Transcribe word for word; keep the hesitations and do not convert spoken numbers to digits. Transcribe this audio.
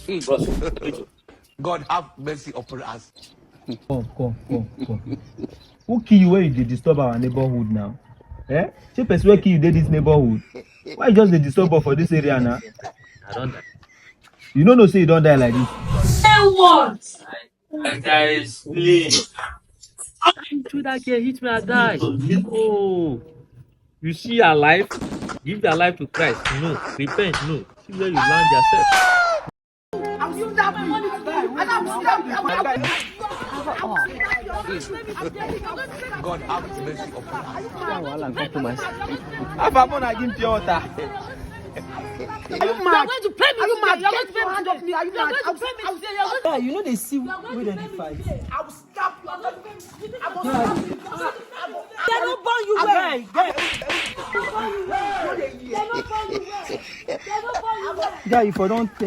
Mm, bros. God have mercy upon us. Come, come, come, come. Who kill you when you dey disturb our neighborhood now? Eh? Say person wey kill you dey this neighborhood. Why you just dey disturb us for this area now? I don't die. You no know say you don die like this. Say what? That guy is playing. Through that girl hit me, I die. Oh, you see your life, give your life to Christ. No, repent. No, see where you land yourself. I will slap you. And I will slap you. I will slap you. God have mercy upon us. Wahala come put my. Have a money, give pure water. Are you mad? You're going to pay me. Are you mad? Get your hand off me. Are you mad? I will, I will, Ah, you know they see where they dey fight. I will slap you. I'm not going to. I will slap you. They no born you well. Guy, you for don tell me.